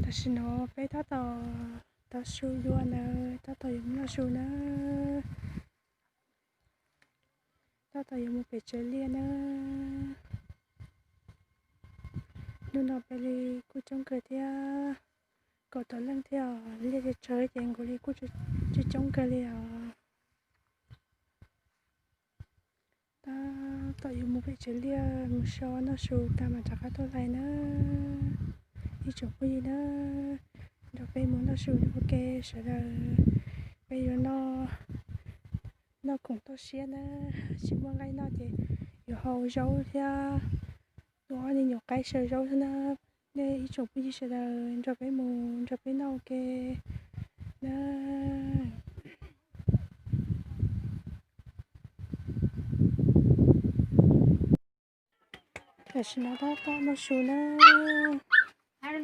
Tam sim no peb tab tom tau su dua nawb, tab tom yuav mus noj su nawb. Tab tom yuav mus pem tsev liaj nawb. Hnub no peb li kuj coob kawg thiab, kaum tawm leej thiab os. Liaj tsawg ces nkaus li kuj tsis coob kawg li os. Tab tom yuav mus pem tsev liaj mus so noj su tag mam rov qab tuaj hlais nawb. Ib tsoom phooj ywg nawb, nrog peb mus noj su ua ke sawv daws. Peb yuav noj, noj khoom toj siab nawb, tsis muaj nqaij noj ces yuav haus zaub thiab ua ob nyuag qaib xyaw zaub thiab nawb. Nej ib tsoom phooj ywg sawv daws nrog peb mus nrog peb noj ua ke nawb. Tam sim no tab tom noj su nawb. Tab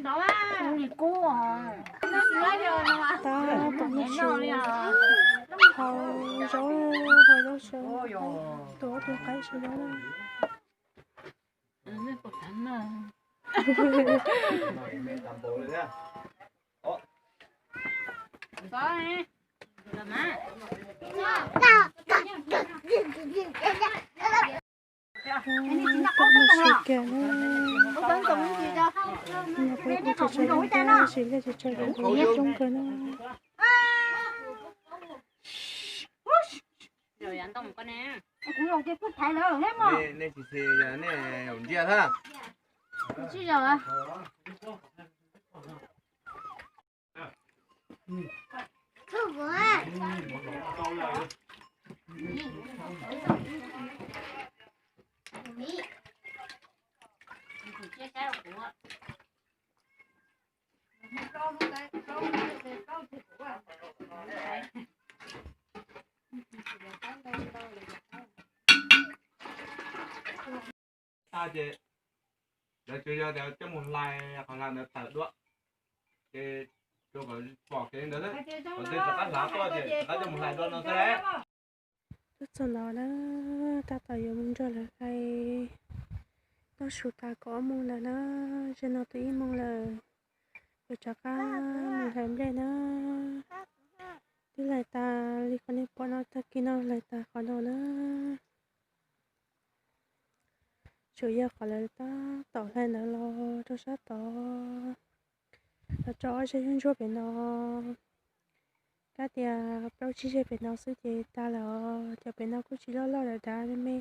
tom noj su, haus zaub, haus zaub xyaw, tua ob tug qaib xyaw zaub na. Tab tom noj su kiag na. No peb kuj tso tso coob thiab, tab sis liaj tsis tso coob kawg na. Nej ntsia thiab. Tag ces lawv tsuas yog tias coj mus hlais qhov hlais ntawd tawm dua, ces rau kom pom kev ntawd xwb, qhov twg rov qab hlav tuaj ces rov qab coj mus hlais dua no xwb. Tuaj txog no na, tab tom yuav mus nrog lawv hlais, noj su tas kaum ob moos lawm na, zaum no twb ib moos lawm, yuav rov qab mus hlais nplej na. Twb hlais tas li qhov nej pom no, tag kis no hlais tas qhov no na. Tsuas yog qhov lawv tab tom hlais ntawd los rau sab tod, los rau ob zej ntsuab pem no. Kab tias plaub tsib zej pem no xwb ces tas lawm os. Cov pem no kuj tsis loj loj lawm, dav me me,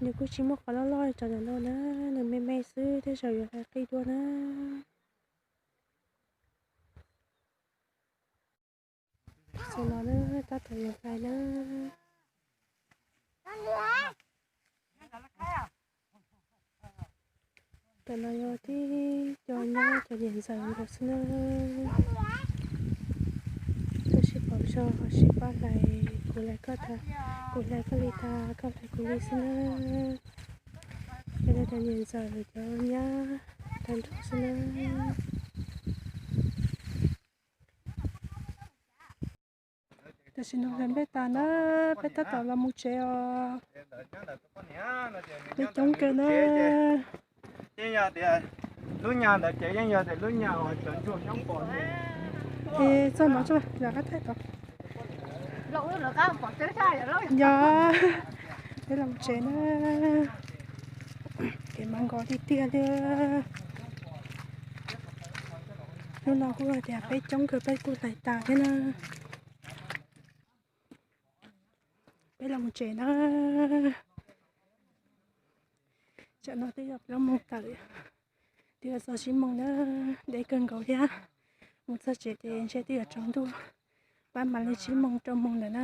nws kuj tsis muaj qhov loj loj cov ntawm no na, nws me me xwb, tej zaum yuav hlais qij dua na. Tam sim no na, tab tom yuav hlais na. Cov no yog tib co nyab cov niam ntxawm nkaus xwb na. Koj sib pauv zog ho sib pab hlais, kuv hlais koj tag, kuv hlais koj li tag, koj hlais kuv li xwb na. Cov no cov niam ntxawm cov nyab tag nrho xwb na. Tam sim no hlais nplej tas na, peb tab tom los mus tsev os. Peb coob kawg na. Yeej yog tias lub nyag ntawd ces yeej yog tias lub nyag uas cov ntsuag nyob pom. Es txog no tso, lawv qab thaij tod. Yog, peb los tsev na. Kev mas nkaus tiag tiag li. Hnub no kuj tias peb coob kawg, peb kuj hlais tas thiab na. Peb los mus tsev na. Tsam no twb yog plaub moos tawm, twb yuav txog tsib moos na, deb kawg nkaus thiab. Mus txog tsev ces ntshe twb yuav tsaus ntuj, pab mam li tsib moos rau moos ntawm na.